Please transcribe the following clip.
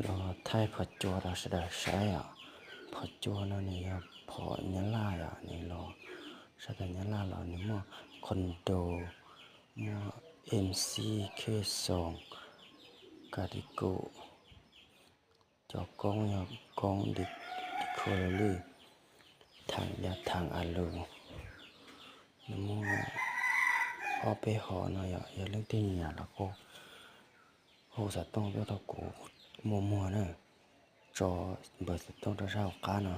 Los thaij phom cua rau sawv daws saib os. Phom cua no nws yog phom Nyab Laj os, nws los sab teb Nyab Laj los nws muaj condo, muaj M C, Khe Xoos, Ka Di Ku, cov koob yog koob Di Ku Li, Thaam Yaj, Thaam A Lus. Nws muaj ob peb hom no yog, yog leej twg nyiam los kuj hu xov tooj tuaj rau kuv muag muag na, tso npawb xov tooj rau sab hauv qab no.